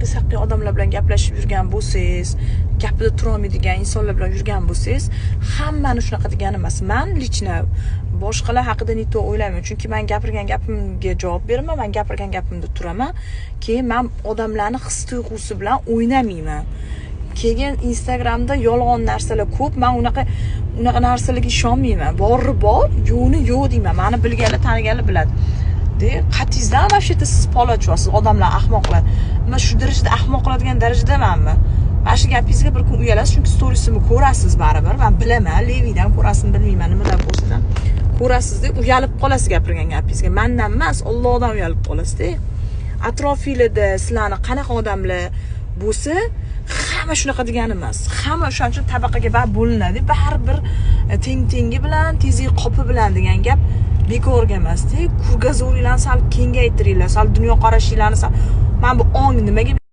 Haqqi saqqi odamlar bilan gaplashib yurgan bo'lsangiz, gapida turolmaydigan insonlar bilan yurgan bo'lsangiz, hammani shunaqa degani emas. Man лично boshqalar haqida не то o'ylayman, chunki man gapirgan gapimga javob beraman, man gapirgan gapimda turaman. Keyin man odamlarni his tuyg'usi bilan o'ynamayman. Keyin Instagramda yolg'on narsalar ko'p, man unaqa narsalarga ishonmayman. Bori bor, yo'qni yo'q deyman. Mani bilganlar, taniganlar biladi de. Qatingizdan вообще-то siz pol ochyapsiz, odamlar ahmoq qiladi. Man shu darajada ahmoq qiladigan darajadamanmi? Mana shu gapingizga bir kun uyalasiz, chunki storiesimni ko'rasiz baribir. Man bilaman, левый dan ko'rasizmi, bilmayman, nimadan bo'lsa ham ko'rasizda, uyalib qolasiz gapirgan gapingizga. Mandan emas, Ollohdan uyalib qolasizda. Atrofinglarda sizlarni qanaqa odamlar bo'lsa, hamma shunaqa degani emas. Hamma o'shaning uchun tabaqaga baribir bo'linadi. Baribir teng tengi bilan, tezak qopi bilan degan gap bekorga emasda. Кругозор inglarni sal kengaytiringlar, sal dunyoqarashinglarni sal, mana bu ong nimaga